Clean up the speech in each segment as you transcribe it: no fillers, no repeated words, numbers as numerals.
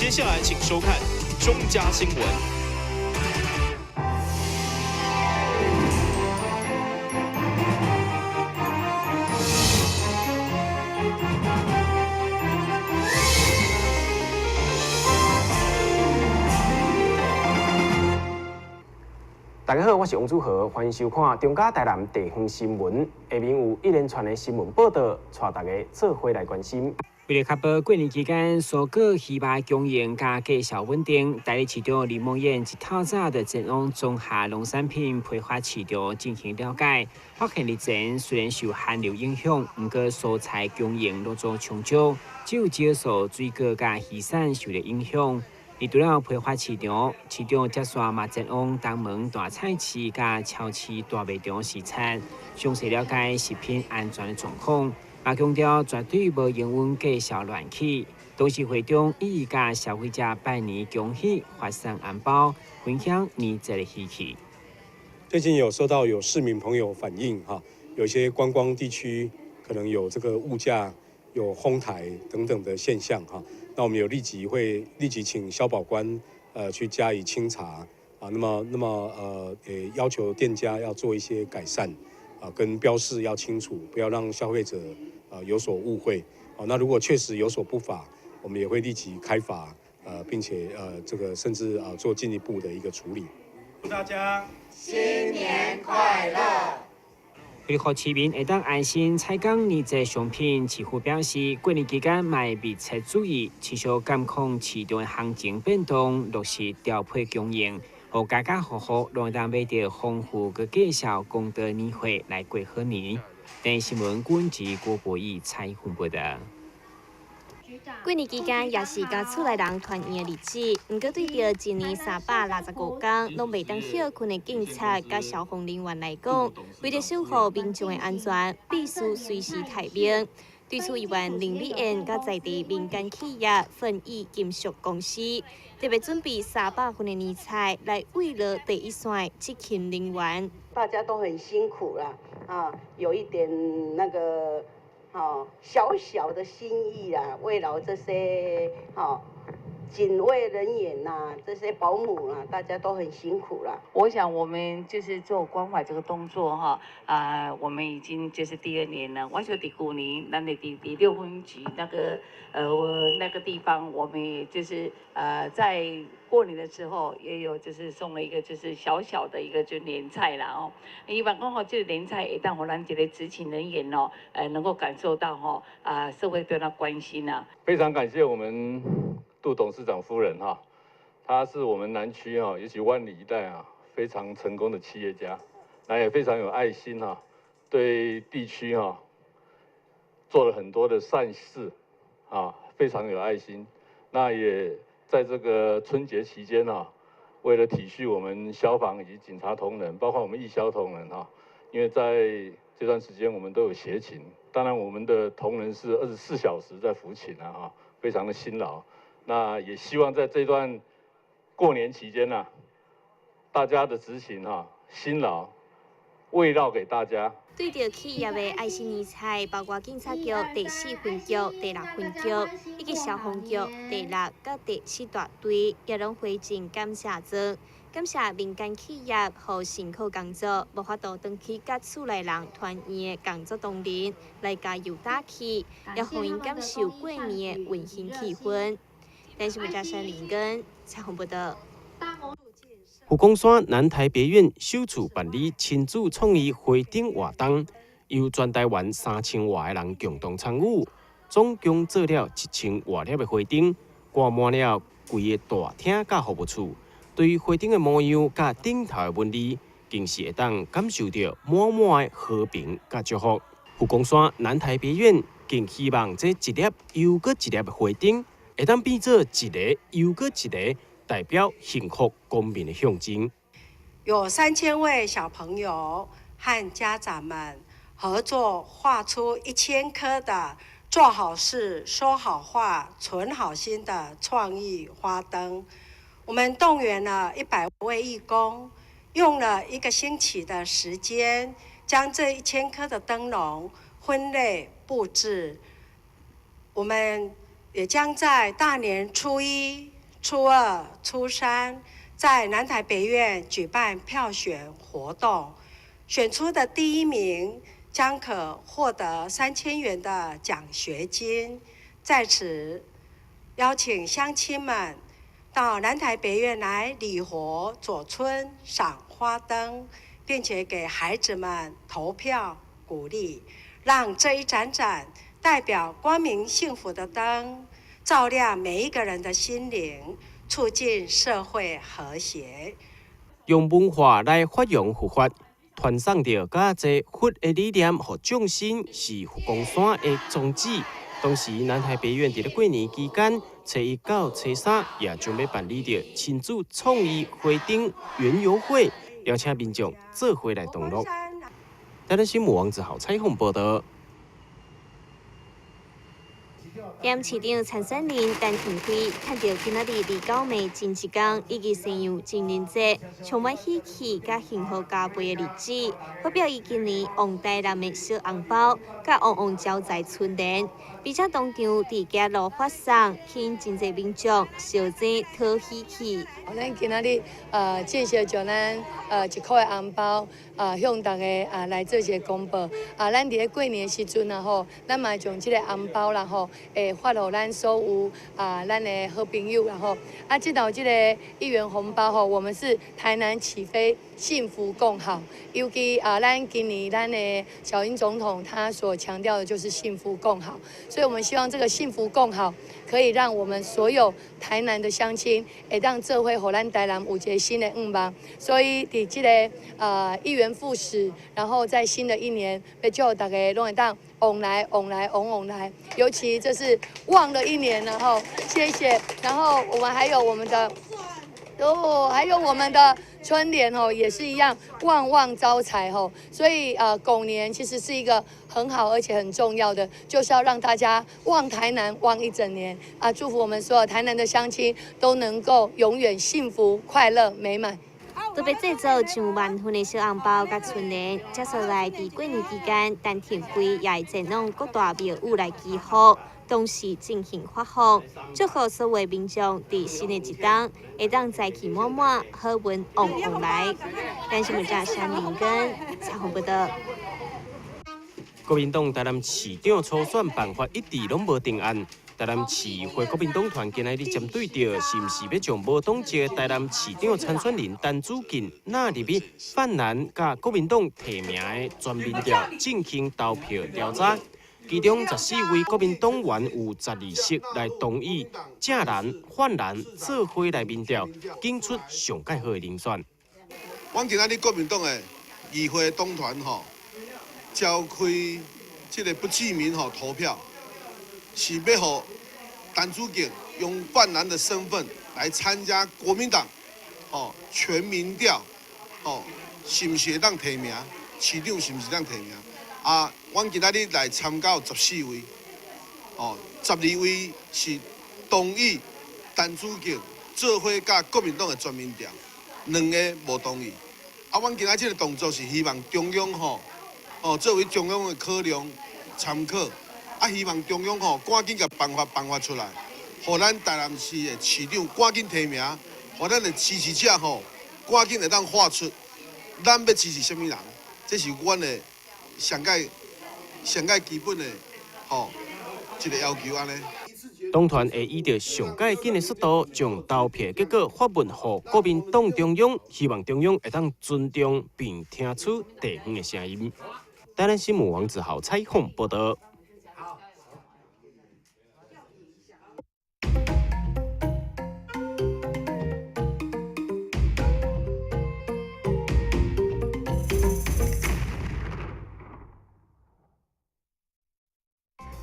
接下來請收看中嘉新聞。大家好，我是王祖豪，歡迎收看中嘉台南地方新聞。下面有一連串的新聞報道，帶大家做伙來關心。為了確保過年期間蔬果、魚肉供應佮價數穩定，代理市長林孟演一透早就前往綜合農產品批發市場進行了解，發現日前雖然受寒流影響，毋過蔬菜供應攏總充足，只有少數水果佮魚產受著影響。而除了批發市場，市長接續嘛前往東門大菜市佮超市大賣場視察，詳細了解食品安全的狀況。嘛強調絕對無容忍價數亂起。董事會中一一佮消費者拜年恭喜，發送紅包，分享年節的喜氣。最近有收到有市民朋友反映，哈，有些觀光地區可能有這個物價有哄抬等等的現象，哈。那我們有立即會立即請消保官，去加以清查，啊，那麼也要求店家要做一些改善，啊，跟標示要清楚，不要讓消費者有所誤會。啊，那如果確實有所不法，我們也會立即開罰，並且這個甚至啊做進一步的一個處理。祝大家新年快樂！為予市民會當安心採購年節商品，市府表示，過年期間嘛會密切注意，持續監控市場的行情變動，落實調配供應，予家家戶戶攏會當買著豐富佮價數公道年貨來過好年。電視新聞郭志郭博義採訪報道。過年期間也是佮厝內人團圓的日子，毋過對著一年365天攏袂當歇睏的警察佮消防人員來講，為著守護民眾的安全，必須隨時待命。對此，議員林美燕佮在地民間企業奮意金屬公司特別準備300份的年菜來慰勞第一線執勤人員。大家都很辛苦啦，啊，有一點那個。小小的心意啊，慰勞這些警衛人員吶，這些保姆啊，大家都很辛苦啦。我想我們就是做關懷這個動作哈，啊，我們已經就是第二年了。我就佇舊年，咱的佇六分局那個地方，我們也就是在過年的時候也有就是送了一個就是小小的一個就年菜啦哦。希望講吼，這個年菜會當予咱這個執勤人員哦，能夠感受到吼啊社會對他關心啊。非常感謝我們杜董事長夫人哈，她是我們南區哈，尤其萬里一帶啊非常成功的企業家，那也非常有愛心哈，對地區哈做了很多的善事啊，非常有愛心。那也在這個春節期間啊，為了體恤我們消防以及警察同仁，包括我們義消同仁哈，因為在這段時間我們都有協勤，當然我們的同仁是24小時在服勤啊，非常的辛勞。那也希望在這段過年期間啊，大家的執勤哈辛勞慰勞給大家。對著企業的愛心年菜，包括警察局第四分局、第六分局以及消防局第六佮第七大隊，也攏回贈感謝狀，感謝民間企業予辛苦工作，無法度轉去佮厝內人團圓的工作同仁來加油打氣，也予𪜶感受過年的溫馨氣氛。電視記者林根採訪報道。佛光山南台別院首次辦理親子創意花燈活動，由全台灣3000外个人共同參與，總共做了1000外粒的花燈，掛滿了規个大廳佮服務處。對花燈的模樣佮頂頭的紋理，更是會當感受著滿滿的和平佮祝福。佛光山南台別院更希望這一粒又閣一粒的花燈，會當變做一个又閣一个代表幸福光明的象徵。有3000位小朋友和家長們合作，畫出1000顆的做好事、說好話、存好心的創意花燈。我們動員了100位義工，用了一個星期的時間，將這1000顆的燈籠分類佈置。我們也将在大年初一、初二、初三，在南台北院举办票选活动，选出的第一名将可获得3000元的奖学金。在此邀请乡亲们到南台北院来礼佛走春、赏花灯，并且给孩子们投票鼓励，让这一盏盏代表光明幸福的灯，照亮每一个人的心灵，促进社会和谐。用文化来发扬佛法，传送著较济佛的理念，予众生，是佛光山的宗旨。同时，南台北院伫咧过年期间，初一到初三也将欲办理著亲子创意花灯园游会，邀请民众做伙来同乐。台南新闻王子豪采访报道。踮市长参选人陈廷辉看著今仔日29暝前一工以及西洋情人节，充满喜气佮幸福加倍的日子，发表伊今年旺台南的小红包，佮旺旺招财春联，并且当场伫街路发送，吸引真济民众相争讨喜气。咱今仔日正式将咱1箍的红包向大家来做一个公布。咱伫咧过年的时阵啊吼，咱嘛将这个红包啦吼，会发予咱所有咱的好朋友啦吼。这道这个1元红包吼，我们是台南起飞，幸福共好。尤其咱今年咱的小英总统他所强调的就是幸福共好，所以我们希望这个幸福共好可以让我们所有台南的乡亲会当做伙，予咱台南有一个新的愿望。所以伫这个一元复始，然后在新的一年，欲祝大家拢会当旺来旺来旺旺来，尤其这是旺了一年，然后谢谢，然后我们还有我们的还有我们的春联哦，也是一样旺旺招财哦，所以狗年其实是一个很好而且很重要的，就是要让大家旺台南旺一整年啊！祝福我们所有台南的乡亲都能够永远幸福、快乐、美满。特别制作上万份的小红包佮春联，接下来伫过年期间，陈廷辉也会前往各大庙宇来祈福，同时进行发放，祝福所有民众伫新的一冬会当财气满满，好运旺旺来。咱新闻记者陈林根采访报道。国民党台南市长初选办法一直拢无定案。台南市会国民党团今仔日针对著是毋是欲将无党籍的台南市长参选人陈子敬纳入去泛蓝佮国民党提名的全民调进行投票调查。其中14位国民党员有12席来同意正蓝、泛蓝做伙来民调，拣出上盖好的人选。阮今仔日国民党的议会党团吼，召开这个不记名吼投票。是欲予陈子敬用泛蓝的身份来参加国民党，全民调，是毋是会当提名？市长是毋是当提名？阮今仔日来参加有14位，12位是同意陈子敬做伙佮国民党的全民调，2个无同意。阮今仔这个动作是希望中央作为中央的考量参考。希望中央赶紧共办法出来，予咱台南市的市长赶紧提名，予咱的支持者赶紧会当画出咱欲支持啥物人，这是阮的上盖基本的一个要求按呢。党团会依著上盖紧的速度，将投票结果发文予国民党中央，希望中央会当尊重并听取地方的声音。台南新闻王子豪采访报道。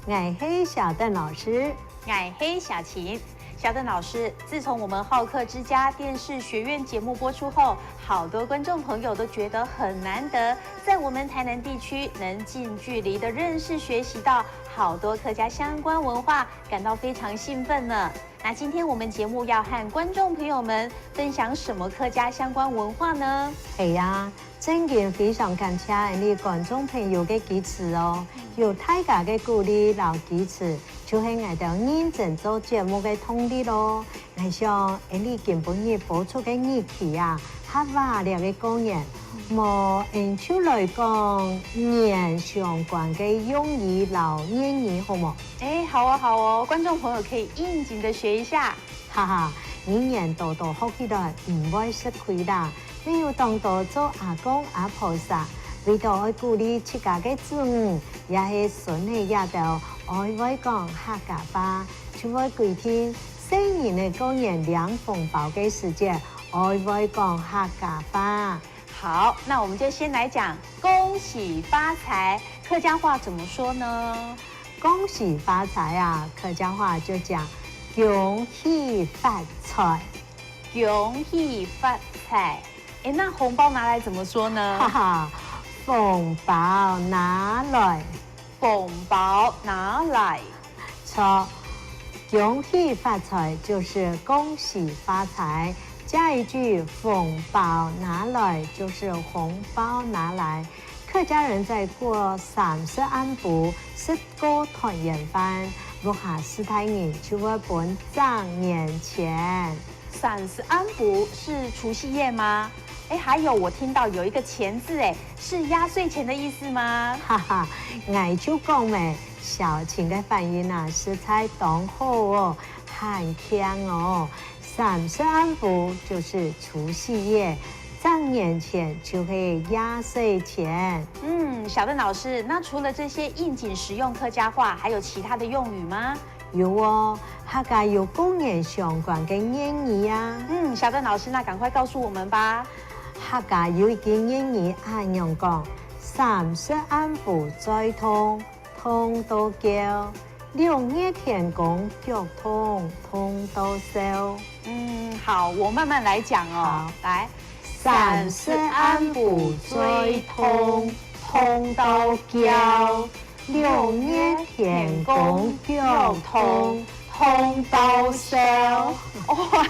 𠊎係小邓老师，𠊎係小琴。小邓老师，自从我们好客之家电视学院节目播出后，好多观众朋友都觉得很难得，在我们台南地区能近距离的认识学习到好多客家相關文化，感到非常興奮呢。那今天我們節目要和觀眾朋友們分享什麼客家相關文化呢？係啊，真嘅非常感謝你觀眾朋友的支持哦，有大家的鼓勵佮支持，就係𠊎兜認真做節目的動力囉。𠊎想你今晡日播出的日期啊，客話兩个過年，無按手來講年相關的用語老諺語好無？哎，好哦，好哦，觀眾朋友可以應景的學一下。哈哈，語言多多學起來毋會吃虧啦。沒有當到做阿公阿婆時，為著愛鼓勵自家的子女，也係孫的也都愛會講客家話，就會規定細人的過年領紅包的時節，愛會講客家話。好，那我們就先來講恭喜發財，客家話怎麼說呢？恭喜發財啊，客家話就講恭喜發財，恭喜發財。哎，那紅包拿來怎麼說呢？哈哈，紅包拿來，紅包拿來。錯，恭喜發財就是恭喜發財，加一句紅包拿來就是紅包拿來。客家人在過三十暗晡食過團圓飯，屋下四大人就會分長年錢。三十暗晡是除夕夜嗎？哎，還有我聽到有一個錢字，哎，是壓歲錢的意思嗎？哈哈，𠊎就講咩，小晴的反應啊，實在當好哦，很強哦。三十暗晡就是除夕夜，長年錢就是壓歲錢。嗯，小鄧老師，那除了這些應景實用客家話，還有其他的用語嗎？有哦，客家有過年相關的諺語啊。嗯，小鄧老師，那趕快告訴我們吧。客家有一句諺語按樣講：三十暗晡嘴痛，痛到叫；六月天公腳痛，痛到笑。嗯，好，我慢慢來講哦。來，三十暗晡嘴痛，痛到叫；六月天公腳痛，痛到笑。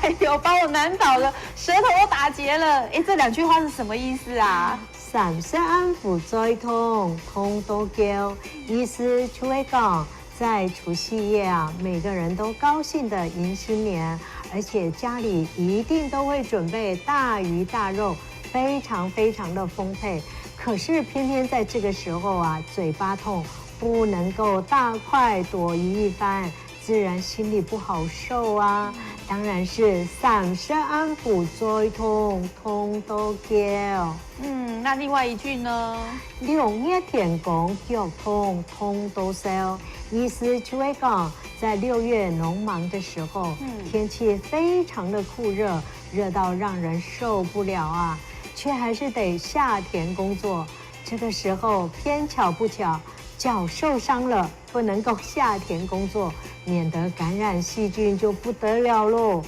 哎呦，把我難倒了，舌頭都打結了。哎，這兩句話是什麼意思啊？三十暗晡嘴痛，痛到叫，意思就會講，在除夕夜啊，每個人都高興的迎新年，而且家裡一定都會準備大魚大肉，非常非常的豐沛。可是偏偏在這個時候啊，嘴巴痛，不能夠大快朵頤一番，自然心裡不好受啊。當然是三十暗晡嘴痛，痛到叫。嗯，那另外一句呢？六月天公腳痛，痛到笑。意思就會講，在6月農忙的時候，天氣非常的酷熱，熱到讓人受不了啊，卻還是得下田工作。這個時候偏巧不巧，腳受傷了，不能夠下田工作，免得感染細菌就不得了嘍。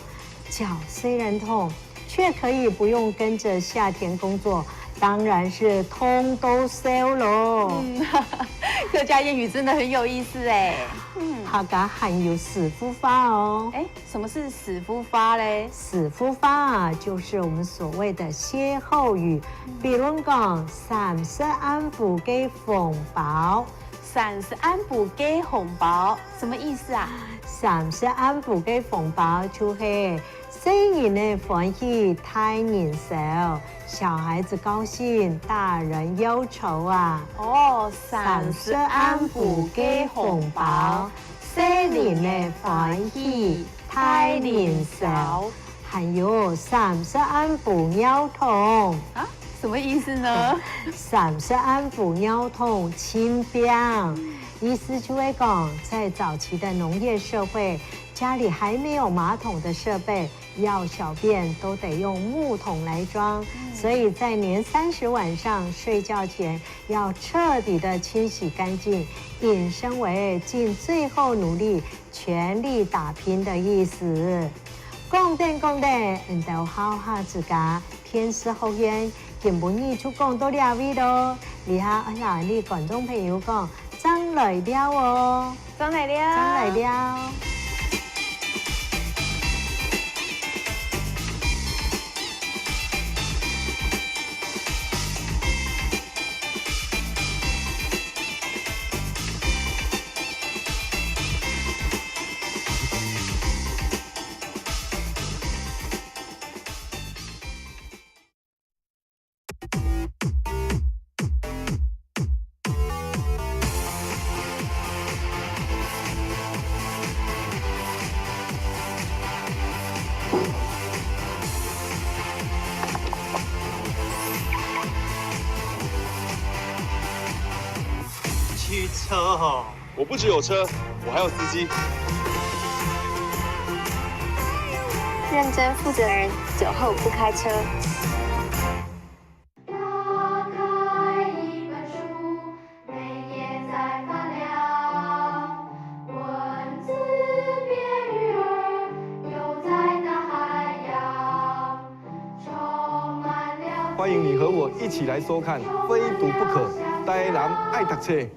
腳雖然痛，卻可以不用跟着下田工作，當然是痛到笑嘍。嗯，客家諺語真的很有意思哎。嗯，客家還有四夫話哦。哎，什麼是四夫話嘞？四夫話啊，就是我們所謂的歇後語。比如講，三十暗晡給紅包。三十暗晡給紅包，什麼意思啊？三十暗晡給紅包就是細人的歡喜，大人愁，小孩子高興，大人憂愁啊。哦，三十暗晡給紅包，細人的歡喜，大人愁。還有三十暗晡尿桶啊？什麼意思呢？三十暗晡尿桶清病，意思就會講，在早期的農業社會，家裡還沒有馬桶的設備，要小便都得用木桶來裝，所以在年三十晚上睡覺前要徹底的清洗乾淨，引申為盡最後努力、全力打拼的意思。講等講等，𠊎兜好哈自家天師福苑，今晡日就講到這位囉。你下哎呀，你觀眾朋友講，張來了哦，裝來了，裝來了。車哦，我不只有車，我還有司機。認真負責人，酒後不開車。打開一本書，每頁在發亮，文字變魚兒，游在大海洋，充滿了。歡迎你和我一起來收看《非讀不可》，台南愛讀冊。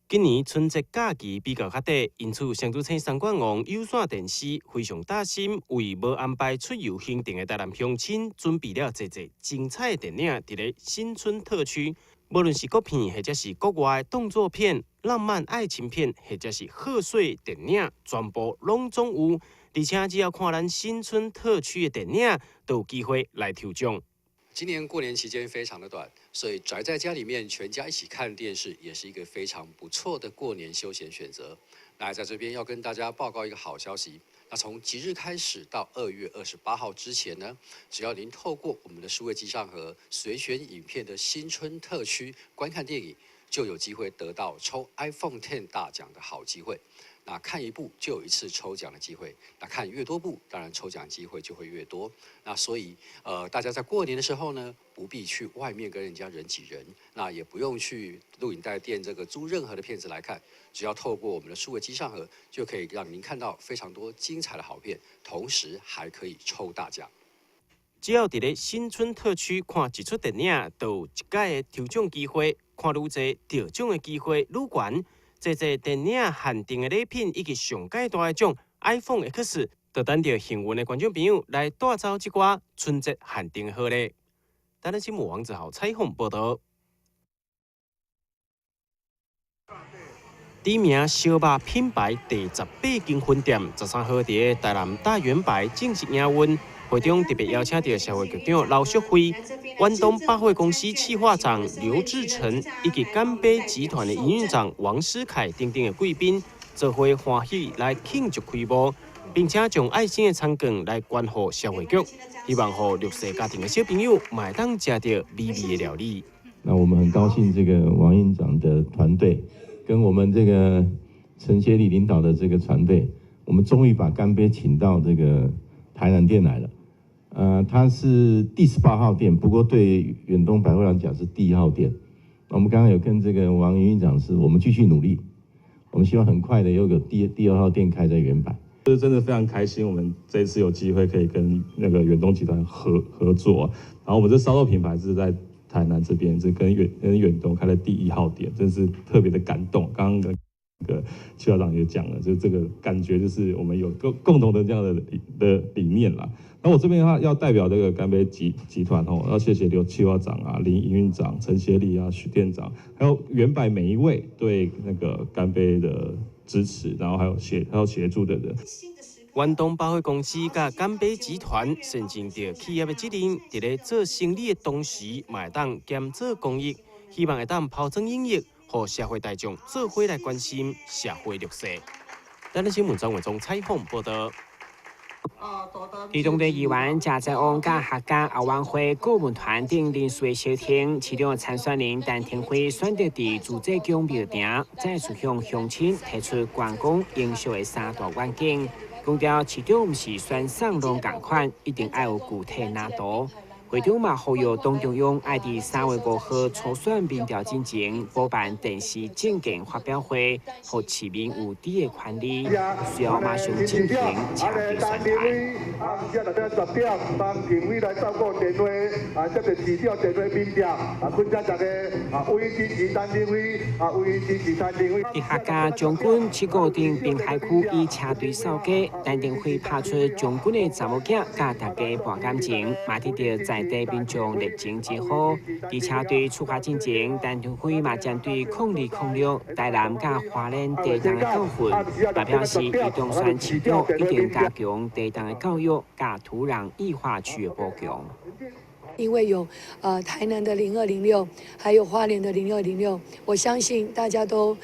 今年春節假期比較較短，因此上拄請三冠王有線電視非常貼心，為無安排出遊行程的台南鄉親準備了濟濟精彩的電影，佇咧新春特區，無論是國片或者是國外動作片、浪漫愛情片，或者是賀歲電影，全部攏總有。而且只要看咱新春特區的電影，都有機會來抽獎。今年過年期間非常的短，所以宅在家裡面，全家一起看電視，也是一個非常不錯的過年休閒選擇。那在這邊要跟大家報告一個好消息，那從即日開始到2月28號之前呢，只要您透過我們的數位機上盒隨選影片的新春特區觀看電影，就有機會得到抽 iPhone X 大獎的好機會。那看一部就有一次抽獎的機會，那看越多部，當然抽獎機會就會越多。那所以，大家在過年的時候呢，不必去外面跟人家人擠人，那也不用去錄影帶店這個租任何的片子來看，只要透過我們的數位機上盒，就可以讓您看到非常多精彩的好片，同時還可以抽大獎。只要佇咧新春特區看一齣電影，就有一擺的抽獎機會；看愈濟，得獎的機會愈懸。濟濟電影限定的禮品以及上蓋大的獎 iPhone X，就等著幸運的觀眾朋友來帶走這寡春節限定的好禮。台南新聞王子豪採訪報道。知名燒肉品牌第18間分店，13號佇台南大遠百正式營運。會中特別邀請到社會局長劉淑慧、遠東百貨公司企劃長劉志成以及乾杯集團的營運長王思凱等等的貴賓，做伙歡喜來慶祝開幕，並且將愛心的餐券來捐予社會局，希望予弱勢家庭的小朋友嘛會當食著美味的料理。那我們很高興，這個王院長的團隊跟我們這個陳協理領導的這個團隊，我們終於把乾杯請到這個台南店來了。它是第18號店，不過對遠東百貨來講是第1號店。我們剛剛有跟這個王營運長是，我們繼續努力，我們希望很快的又有第2號店開在遠百。這真的非常開心，我們這一次有機會可以跟那個遠東集團合作，然後我們這燒肉品牌是在台南這邊，是跟遠東開了第1號店，真是特別的感動。剛剛那個企劃長也講了，就這個感覺就是我們有共同的這樣的理念啦。那我這邊的話要代表這個乾杯集團吼，要謝謝劉企劃長啊、林營運長、陳協理啊、許店長，還有遠百每一位對那個乾杯的支持，然後還有協助的人。遠東百貨公司佮乾杯集團善盡著企業的責任，佇咧做生理的同時，嘛會當兼做公益，希望會當拋磚引玉，予社會大眾做伙來關心社會弱勢。台南新聞張偉忠採訪報道。佇當地議員賈在旺佮客家後援會顧問團等人士的相挺，市長參選人陳廷輝選擇佇自治宮廟埕，再次向鄉親提出觀光營銷的3大願景，強調市長毋是選送攏仝款，一定愛有具體藍圖。會長嘛呼籲黨中央愛佇3月5號初選民調進前，補辦電視政見發表會，予市民有知的權利。隨後馬上進行車隊宣傳。佇客家將軍七股鎮濱海區以車隊掃街，陳亭妃拍出將軍的查某囝，佮大家搏感情，嘛得著在地民眾熱情招呼。佇車隊出發進前，陳亭妃嘛針對0206台南佮花蓮地動的教訓，嘛表示伊當選市長一定加強地動的教育，佮土壤液化區的補強。因為有台南的0206，還有花蓮的0206，我相信大家都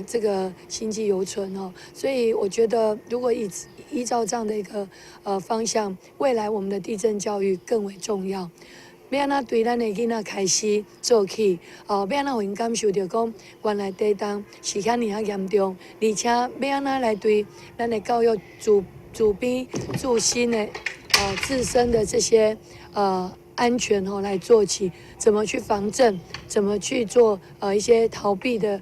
這個心記猶存哦，所以我覺得如果依照這樣的一個方向，未來我們的地震教育更為重要。欲按怎對咱的囡仔開始做起？哦，欲按怎予𪜶感受著講，原來地動是遐爾仔嚴重，而且欲按怎來對咱的教育自邊自身的自身的這些安全吼來做起，怎麼去防震，怎麼去做一些逃避的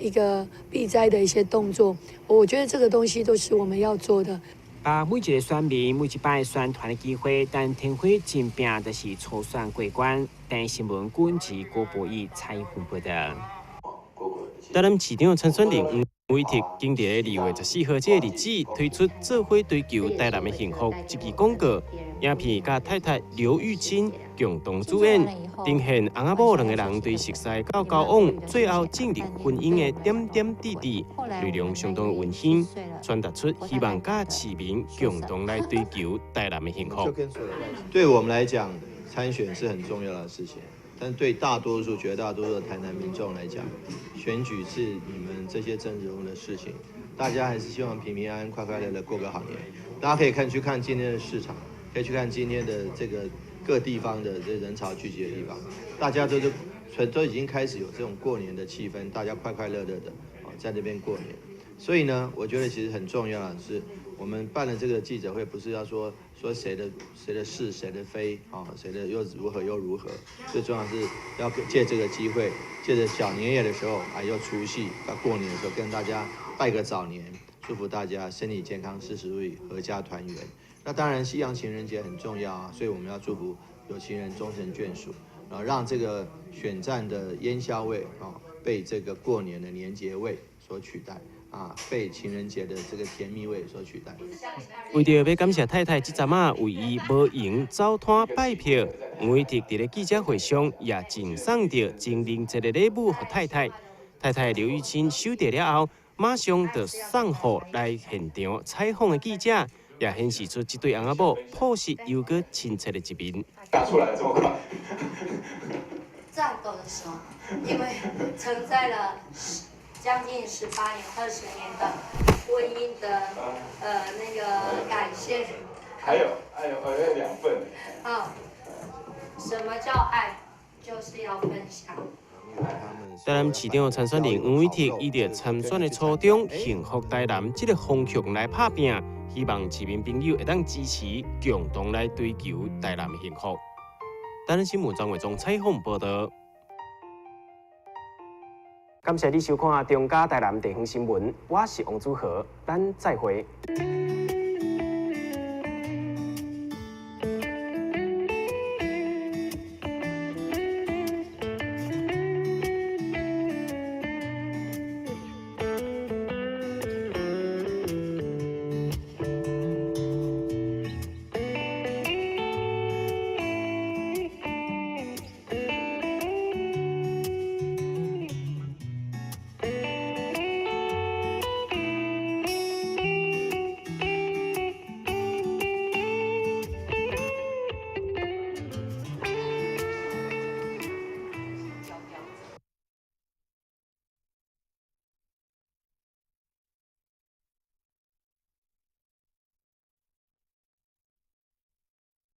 一個避災的一些動作，我覺得這個東西都是我們要做的。把每一個選民每一擺宣傳的機會，陳亭妃真拚就是初選過關。台視新聞軍事郭博義採訪報道。台南市長參選人黃偉哲今佇2月14號這個日子推出做伙追求台南的幸福這支廣告，影片佮太太劉玉清共同主演，呈現翁仔某兩个人對熟似到交往，最後進入婚姻的點點滴滴，內容相當溫馨，傳達出希望佮市民共同來追求台南的幸福。對我們來講，參選是很重要的事情。但對大多數、絕大多數的台南民眾來講，選舉是你們這些政治人物的事情。大家還是希望平平安安、快快樂樂過個好年。大家可以去看今天的市場，可以去看今天的這個各地方的這人潮聚集的地方，大家都已經開始有這種過年的氣氛，大家快快樂樂的在那邊過年。所以呢，我覺得其實很重要的是，我們辦了這個記者會，不是要說誰的是誰的非啊，誰的又如何又如何。最重要是要借這個機會，借著小年夜的時候，還有除夕到過年的時候，跟大家拜個早年，祝福大家身體健康、事事如意、闔家團圓。那當然，西洋情人節很重要啊，所以我們要祝福有情人終成眷屬，然後讓這個選戰的煙硝味啊，被這個過年的年節味所取代。啊，被情人節的這個甜蜜味所取代。為著欲感謝太太這陣仔為伊無閒走攤拜票，黃偉哲佇咧記者會上也贈送著情人節的禮物予太太。太太劉玉清收著了後，馬上就送予來現場採訪的記者，也顯示出這對翁仔某樸實又閣親切的一面。打出來這麼快。顫抖的手，因為承載了將近18年、20年的婚姻的那個感謝。還有兩份。啊，什麼叫愛？就是要分享。台南市長參選人黃偉哲以著參選的初衷，幸福台南這個方向來拍拚，希望市民朋友會當支持，共同來追求台南的幸福。台南新聞張偉忠採訪報道。感謝你收看《中嘉台南地方新聞》，我是王祖豪，咱再會。